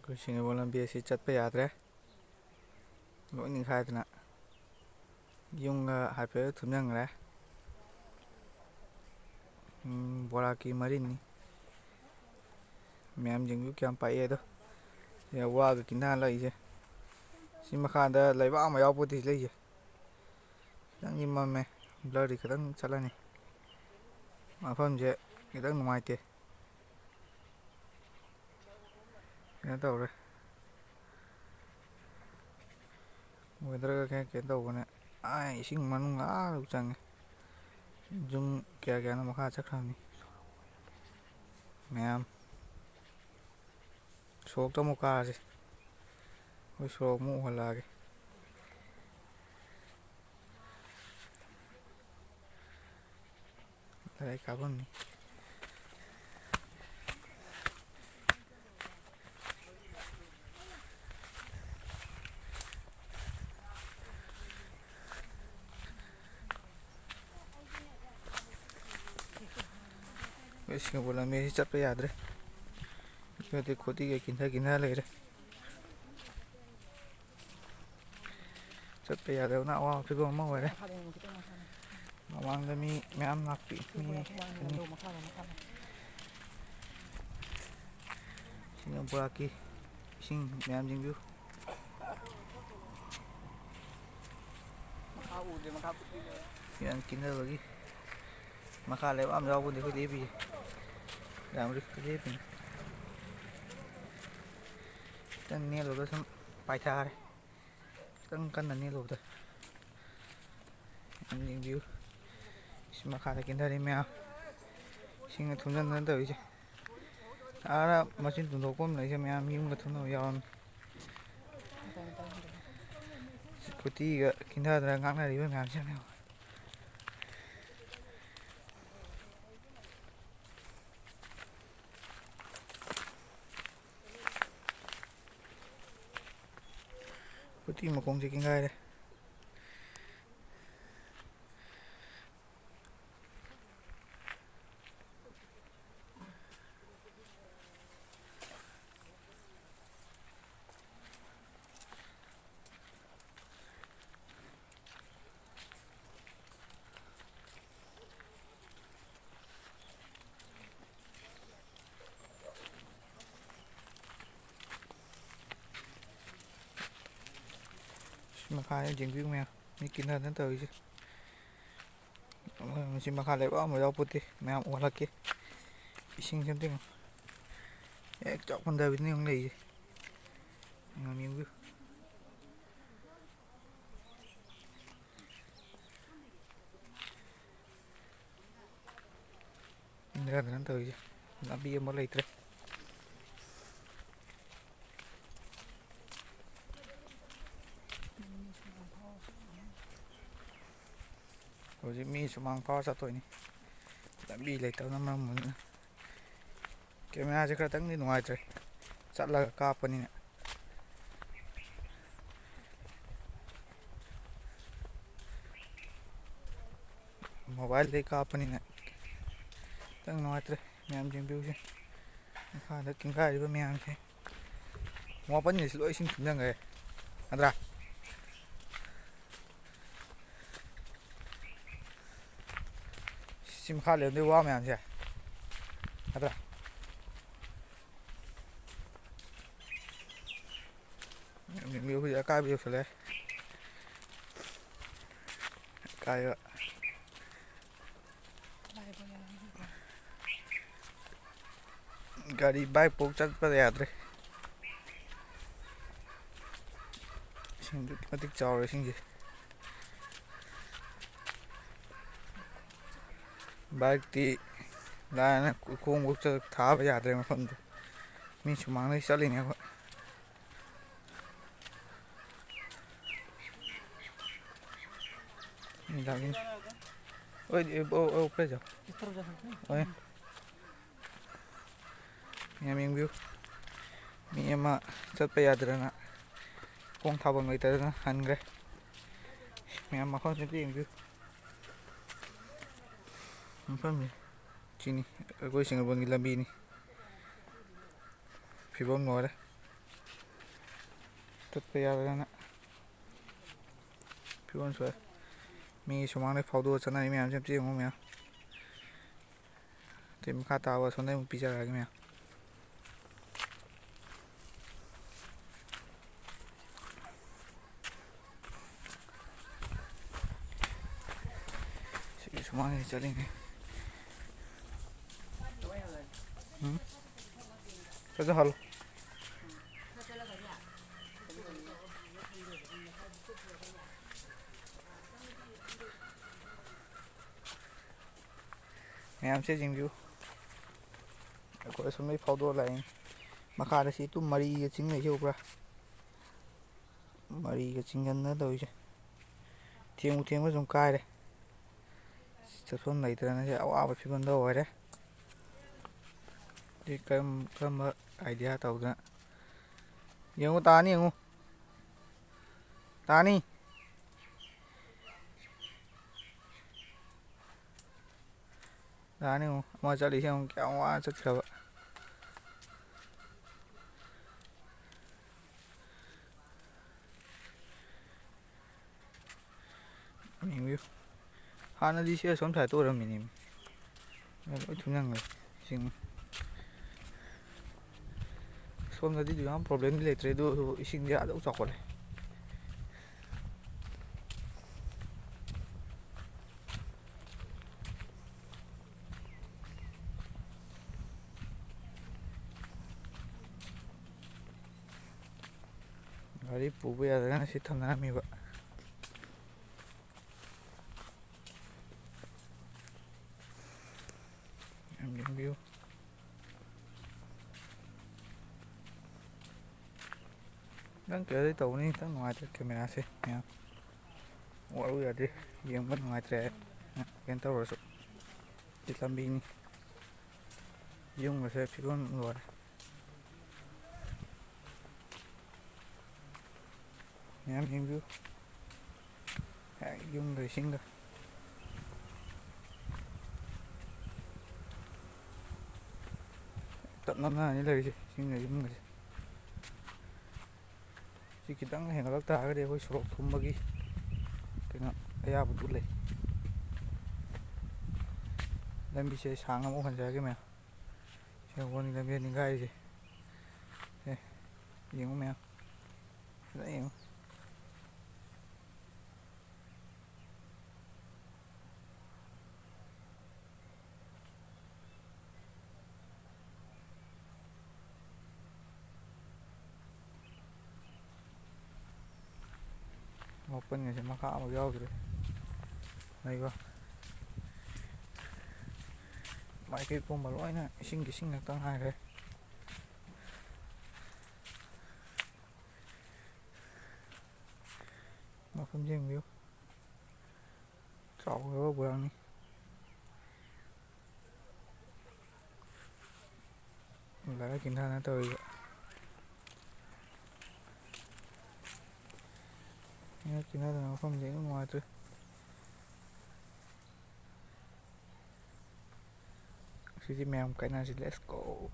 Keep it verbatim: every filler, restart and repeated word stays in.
ꯑꯩꯈꯣꯏ ꯁꯤꯡꯖꯃꯩ ꯂꯝꯕꯤ ꯑꯁꯤ ꯆꯠꯄ ꯌꯥꯗ꯭ꯔꯦ, ꯂꯣꯏ ꯅꯤꯡꯈꯥꯏꯗꯅ꯫ ꯌꯨꯝꯒ ꯍꯥꯏꯐꯦꯠ ꯊꯨꯝꯖꯟꯈ꯭ꯔꯦ꯫ ꯎꯝ, ꯕꯣꯔꯥꯀꯤ ꯃꯔꯤꯟꯅꯤ꯫ ꯃꯌꯥꯝꯁꯤꯡꯁꯨ ꯀꯌꯥꯝ ꯄꯥꯛꯑꯦ ꯑꯗꯣ꯫ ꯁꯤꯗ ꯋꯥꯒ ꯀꯤꯟꯊꯥ ꯂꯩꯁꯦ꯫ ꯁꯤ ꯃꯈꯥꯗ ꯂꯩꯕꯥꯛ ꯑꯃ ꯌꯥꯎꯄꯣꯠꯇꯦ ꯁꯤ ꯂꯩꯁꯦ꯫ ꯈꯤꯇꯪꯗꯤ ꯃꯝꯃꯦ, blurꯗꯤ ꯈꯤꯇꯪ ꯆꯠꯂꯅꯤ꯫ ꯃꯐꯝꯁꯦ ꯈꯤꯇꯪ ꯅꯨꯡꯉꯥꯏꯇꯦ꯫ ꯀꯩꯅꯣ ꯇꯧꯔꯦ꯫ Weatherꯒ ꯀꯩꯅꯣ, ꯀꯩꯅꯣ ꯇꯧꯕꯅꯦ꯫ ꯑꯥ, ꯏꯁꯤꯡ ꯃꯅꯨꯡ ꯑꯥ ꯆꯪꯉꯦ꯫ ꯌꯨꯝ ꯀꯌꯥ ꯀꯌꯥꯅꯣ ꯃꯈꯥ ꯆꯠꯈ꯭ꯔꯕꯅꯤ꯫ ꯃꯌꯥꯝ ꯁꯣꯔꯣꯛꯇ ꯑꯃꯨꯛ ꯀꯥꯔꯁꯤ꯫ ꯑꯩꯈꯣꯏ ꯁꯣꯔꯣꯛ ꯑꯃꯨꯛ ꯎꯍꯜꯂꯛꯑꯒꯦ꯫ ꯂꯥꯏꯔꯤꯛ ꯀꯥꯐꯝꯅꯤ꯫ ꯑꯩꯈꯣꯏ ꯁꯤꯡꯖꯃꯩ ꯂꯝꯕꯤꯁꯤ ꯆꯠꯄ ꯌꯥꯗ꯭ꯔꯦ꯫ ꯑꯩꯈꯣꯏꯗꯤ ꯈꯣꯇꯤꯒ ꯀꯤꯟꯊ ꯀꯤꯟꯊ ꯂꯩꯔꯦ꯫ ꯆꯠꯄ ꯌꯥꯗꯕꯅ ꯑꯋꯥꯕ ꯐꯤꯕꯝ ꯑꯃ ꯑꯣꯏꯔꯦ꯫ ꯃꯃꯥꯡꯗ ꯃꯤ ꯃꯌꯥꯝ ꯂꯥꯛꯄꯤ, ꯃꯤ ꯑꯅꯤ꯫ ꯁꯤꯅ ꯕꯣꯔꯥꯀꯤ ꯏꯁꯤꯡ ꯃꯌꯥꯝꯁꯤꯡꯁꯨ꯫ ꯃꯈꯥ ꯎꯗꯦ, ꯃꯈꯥ ꯄꯨꯈ꯭ꯔꯤ ꯂꯩ꯫ ꯌꯥꯝ ꯀꯤꯟꯅꯕꯒꯤ ꯃꯈꯥ ꯂꯩꯕꯥꯛ ꯑꯃ ꯌꯥꯎꯕꯗꯤ ꯑꯩꯈꯣꯏ ꯂꯦꯞꯄꯤꯁꯦ꯫ ꯌꯥꯝ ꯔꯤꯛꯁꯇ ꯂꯦꯞꯄꯤꯅꯤ꯫ ꯈꯤꯇꯪ ꯅꯦꯜꯂꯨꯕꯗ ꯁꯨꯝ ꯄꯥꯏꯊꯔꯦ꯫ ꯈꯤꯇꯪ ꯀꯟꯅ ꯅꯦꯜꯂꯨꯕꯗ꯫ ꯌꯦꯡꯕꯤꯌꯨ꯫ ꯏꯁꯤꯡ ꯃꯈꯥꯗ ꯀꯤꯟꯊꯔꯤ ꯃꯌꯥꯝ꯫ ꯏꯁꯤꯡꯅ ꯊꯨꯝꯖꯤꯟꯗꯅ ꯇꯧꯔꯤꯁꯦ꯫ ꯑꯥꯗ ꯃꯆꯤꯟ ꯇꯨꯝꯊꯣꯛꯄ ꯑꯃ ꯂꯩꯁꯦ ꯃꯌꯥꯝ, ꯌꯨꯝꯒ ꯊꯨꯝꯅꯕ ꯌꯥꯎꯔꯝꯃꯤ꯫ ꯁ꯭ꯀꯨꯇꯤꯒ ꯀꯤꯟꯊꯗꯅ ꯉꯥꯛꯅꯔꯤꯕ ꯃꯌꯥꯝꯁꯦ ꯌꯦꯡꯉꯣ꯫ ꯁ꯭ꯀꯨꯇꯤ ꯃꯈꯣꯡꯁꯦ ꯀꯤꯡꯒꯥꯏꯔꯦ꯫ ꯃꯈꯥꯗ ꯌꯦꯡꯕꯤꯌꯨ ꯃꯌꯥꯝ, ꯃꯤ ꯀꯤꯟꯅꯗꯅ ꯇꯧꯔꯤꯁꯦ꯫ ꯃꯁꯤ ꯃꯈꯥ ꯂꯩꯕꯥꯛ ꯑꯃ ꯌꯥꯎꯄꯣꯠꯇꯦ ꯃꯌꯥꯝ, ꯎꯍꯜꯂꯛꯀꯦ꯫ ꯏꯁꯤꯡꯁꯦ ꯑꯝꯇ ꯌꯦꯡꯉꯨ꯫ ꯍꯦꯛ ꯆꯥꯎꯈꯠꯗꯕꯤꯗꯅꯦ ꯑꯃꯨꯛ ꯂꯩꯔꯤꯁꯦ꯫ ꯃꯌꯥꯝ ꯌꯦꯡꯕꯤꯌꯨ꯫ ꯏꯟꯗ꯭ꯔꯗꯅ ꯇꯧꯔꯤꯁꯦ, ꯂꯝꯕꯤ ꯑꯃ ꯂꯩꯇ꯭ꯔꯦ꯫ ꯍꯧꯖꯤꯛ ꯃꯤ ꯁꯨꯃꯥꯡ ꯐꯥꯎꯔ ꯆꯠꯇꯣꯏꯅꯤ, ꯂꯝꯕꯤ ꯂꯩꯇꯕꯅ ꯃꯔꯝ ꯑꯣꯏꯗꯨꯅ꯫ ꯀꯦꯃꯦꯔꯥꯁꯦ ꯈꯔꯇꯪꯗꯤ ꯅꯨꯡꯉꯥꯏꯇ꯭ꯔꯦ, ꯆꯠꯂꯒ ꯀꯥꯞꯄꯅꯤꯅ꯫ ꯃꯣꯕꯥꯏꯜꯗꯩ ꯀꯥꯞꯄꯅꯤꯅ ꯈꯤꯇꯪ ꯅꯨꯡꯉꯥꯏꯇ꯭ꯔꯦ꯫ ꯃꯌꯥꯝ ꯌꯦꯡꯕꯤꯌꯨꯁꯦ, ꯃꯈꯥꯗ ꯀꯤꯡꯒꯥꯏꯔꯤꯕ ꯃꯌꯥꯝꯁꯦ꯫ ꯃꯄꯟꯒꯤꯁꯤ ꯂꯣꯏ ꯏꯁꯤꯡ ꯊꯨꯝꯖꯤꯟꯈ꯭ꯔꯦ, ꯅꯠꯇ꯭ꯔꯥ? ꯁꯤ ꯃꯈꯥ ꯂꯩꯔꯝꯗꯣꯏ ꯋꯥ ꯃꯌꯥꯝꯁꯦ, ꯅꯠꯇ꯭ꯔꯥ? ꯌꯦꯡꯕꯤꯌꯨ, ꯍꯧꯖꯤꯛ ꯑꯀꯥꯏꯕ ꯌꯧꯁꯜꯂꯛꯑꯦ꯫ ꯑꯀꯥꯏꯕ꯫ ꯒꯥꯔꯤ ꯕꯥꯏꯛ ꯐꯥꯎ ꯆꯠꯄꯗ ꯌꯥꯗ꯭ꯔꯦ꯫ ꯏꯁꯤꯡ ꯑꯗꯨꯛꯀꯤ ꯃꯇꯤꯛ ꯆꯥꯎꯔꯦ ꯏꯁꯤꯡꯁꯦ꯫ ꯕꯥꯏꯛꯇꯤ ꯂꯥꯏꯅ ꯈꯣꯡꯕꯧ ꯆꯠ-, ꯊꯥꯕ ꯌꯥꯗ꯭ꯔꯦ ꯃꯐꯝꯗꯣ꯫ ꯃꯤ ꯁꯨꯃꯥꯡꯗꯩ ꯆꯠꯂꯤꯅꯦ ꯑꯩꯈꯣꯏ꯫ ꯅꯨꯃꯤꯗꯥꯡꯒꯤ꯫ ꯑꯣꯏ, ꯑꯣ, ꯑꯣ, ꯄ꯭ꯔꯦꯖ꯫ ꯑꯣꯏ꯫ ꯃꯌꯥꯝ ꯌꯦꯡꯕꯤꯌꯨ꯫ ꯃꯤ ꯑꯃ ꯆꯠꯄ ꯌꯥꯗꯗꯅ ꯈꯣꯡ ꯊꯥꯐꯝ ꯂꯩꯇꯗꯅ ꯍꯟꯈ꯭ꯔꯦ꯫ ꯃꯌꯥꯝ ꯃꯐꯝꯁꯤ ꯑꯝꯇ ꯌꯦꯡꯕꯤꯌꯨ꯫ ꯃꯐꯝꯁꯤ ꯁꯤꯅꯤ ꯑꯩꯈꯣꯏ ꯁꯤꯡꯖꯃꯩꯒꯤ ꯂꯝꯕꯤꯅꯤ꯫ ꯐꯤꯕꯝ ꯂꯣꯏꯔꯦ꯫ ꯆꯠꯄ ꯌꯥꯗꯗꯅ ꯐꯤꯕꯝ ꯁꯣꯛꯑꯦ꯫ ꯃꯤ ꯁꯨꯃꯥꯡꯗꯩ ꯐꯥꯎꯗꯣꯛꯑ ꯆꯠꯅꯔꯤ ꯃꯌꯥꯝꯁꯦ ꯑꯝꯇ ꯌꯦꯡꯉꯨ ꯃꯌꯥꯝ꯫ ꯑꯗꯩ ꯃꯈꯥ ꯇꯥꯕ ꯑꯁꯣꯝꯗꯩ ꯑꯃꯨꯛ ꯄꯤꯖꯔꯛꯑꯒꯦ ꯃꯌꯥꯝ꯫ ꯃꯥꯡꯉꯦ ꯆꯠꯂꯤꯉꯩ꯫ ꯎꯝ? ꯆꯠꯆꯍꯜꯂꯣ꯫ ꯃꯌꯥꯝꯁꯦ ꯌꯦꯡꯕꯤꯌꯨ꯫ ꯑꯩꯈꯣꯏ ꯑꯁꯨꯝꯗꯩ ꯐꯥꯎꯗꯣꯛꯑ ꯂꯥꯛꯏꯅꯤ꯫ ꯃꯈꯥꯗ ꯁꯤ ꯇꯨꯝ ꯃꯔꯤꯒ ꯆꯤꯡ ꯂꯩꯁꯦ ꯎꯕ꯭ꯔꯥ? ꯃꯔꯤꯒ ꯆꯤꯡꯖꯟꯅ ꯇꯧꯔꯤꯁꯦ꯫ ꯊꯦꯡꯉꯨ ꯊꯦꯡꯉꯨ ꯁꯨꯝ ꯀꯥꯏꯔꯦ꯫ ꯆꯠꯐꯝ ꯂꯩꯇ꯭ꯔꯅ ꯁꯤ ꯑꯋꯥꯕ ꯐꯤꯕꯝꯗ ꯑꯣꯏꯔꯦ꯫ ꯁꯤ ꯀꯔꯝ-, ꯀꯔꯝꯕ idea ꯇꯧꯗꯅ꯫ ꯌꯦꯡꯉꯨ, ꯇꯥꯅꯤ ꯌꯦꯡꯉꯨ꯫ ꯇꯥꯅꯤ꯫ ꯌꯥꯅꯤ ꯑꯃꯨꯛ꯫ ꯑꯃ ꯆꯠꯂꯤꯁꯦ ꯑꯃꯨꯛ ꯀꯌꯥꯝ ꯋꯥꯅ ꯆꯠꯈ꯭ꯔꯕ꯫ ꯌꯦꯡꯕꯤꯌꯨ꯫ ꯍꯥꯟꯅꯗꯤ ꯁꯤ ꯑꯁꯣꯝ side ꯇ ꯑꯣꯏꯔꯝꯃꯤꯅꯦ꯫ ꯂꯣꯏ ꯊꯨꯝꯖꯤꯟꯈ꯭ꯔꯦ ꯏꯁꯤꯡ꯫ ꯁꯣꯝꯗꯗꯤ ꯑꯗꯨ ꯌꯥꯝ problem ꯗꯤ ꯂꯩꯇ꯭ꯔꯦ, ꯑꯗꯨ ꯏꯁꯤꯡꯗꯤ ꯑꯥꯗ ꯆꯥꯎꯈꯠꯂꯦ꯫ ꯒꯥꯔꯤ ꯄꯨꯕ ꯌꯥꯗꯗꯅ ꯁꯤ ꯊꯝꯅꯔꯝꯃꯤꯕ꯫ ꯌꯥꯝ ꯌꯦꯡꯕꯤꯌꯨ꯫ ꯅꯪ ꯀꯩꯅꯣꯗꯤ ꯇꯧꯕꯅꯤ, ꯈꯤꯇꯪ ꯅꯨꯡꯉꯥꯏꯇ꯭ꯔꯦ camera ꯁꯦ꯫ ꯌꯥꯝ ꯋꯥꯔꯨ ꯌꯥꯗꯦ, ꯌꯦꯡꯕ ꯅꯨꯡꯉꯥꯏꯇ꯭ꯔꯦ꯫ ꯀꯩꯅꯣ ꯇꯧꯔꯁꯨ꯫ ꯁꯤ ꯂꯝꯕꯤꯅꯤ꯫ ꯌꯨꯝꯒꯁꯦ ꯐꯤꯕꯝ ꯂꯣꯏꯔꯦ꯫ ꯃꯌꯥꯝ ꯌꯦꯡꯕꯤꯌꯨ꯫ ꯍꯦꯛ ꯌꯨꯝꯒ ꯏꯁꯤꯡꯒ꯫ ꯇꯞ ꯅꯞꯅꯔꯅꯤ ꯂꯩꯔꯤꯁꯦ, ꯏꯁꯤꯡꯒ ꯌꯨꯝꯒꯁꯦ꯫ ꯁꯤ ꯈꯤꯇꯪ ꯍꯦꯟꯒꯠꯂꯛ ꯇꯥꯔꯒꯗꯤ ꯑꯩꯈꯣꯏ ꯁꯣꯔꯣꯛ ꯊꯨꯝꯕꯒꯤ ꯀꯩꯅꯣ ꯑꯌꯥꯕꯗꯨ ꯂꯩ꯫ ꯂꯝꯕꯤꯁꯦ ꯑꯩ ꯁꯥꯡꯅ ꯑꯃꯨꯛ ꯎꯍꯟꯖꯔꯒꯦ ꯃꯌꯥꯝ꯫ ꯁꯦꯡꯒꯣꯜꯒꯤ ꯂꯝꯕꯤ ꯅꯤꯡꯈꯥꯏꯔꯤꯁꯦ꯫ ꯁꯦ, ꯌꯦꯡꯉꯨ ꯃꯌꯥꯝ꯫ ꯐꯖꯅ ꯌꯦꯡꯉꯨ꯫ ꯃꯄꯨꯟꯒꯁꯦ ꯃꯈꯥ ꯑꯃꯨꯛ ꯌꯥꯎꯗ꯭ꯔꯦ꯫ ꯂꯩꯕ ꯃꯥꯏꯀꯩ ꯄꯨꯝꯕ ꯂꯣꯏꯅ ꯏꯁꯤꯡꯒꯤ ꯏꯁꯤꯡ ꯉꯥꯛꯇ ꯉꯥꯏꯔꯦ꯫ ꯃꯐꯝ ꯌꯦꯡꯕꯤꯌꯨ꯫ ꯆꯥꯎꯈ꯭ꯔꯕ ꯕꯣꯔꯥꯡꯅꯤ꯫ ꯂꯥꯏꯔꯛ ꯀꯤꯟꯊꯥꯅ ꯇꯧꯔꯤꯕ꯫ ꯂꯥꯏꯔꯛ ꯀꯤꯟꯊꯥꯗꯅ ꯃꯐꯝꯁꯦ ꯏꯅꯨꯡ ꯅꯨꯡꯉꯥꯏꯇ꯭ꯔꯦ꯫ ꯁꯤꯗꯤ ꯃꯌꯥꯝ ꯀꯥꯏꯅꯔꯁꯤ, let's go꯫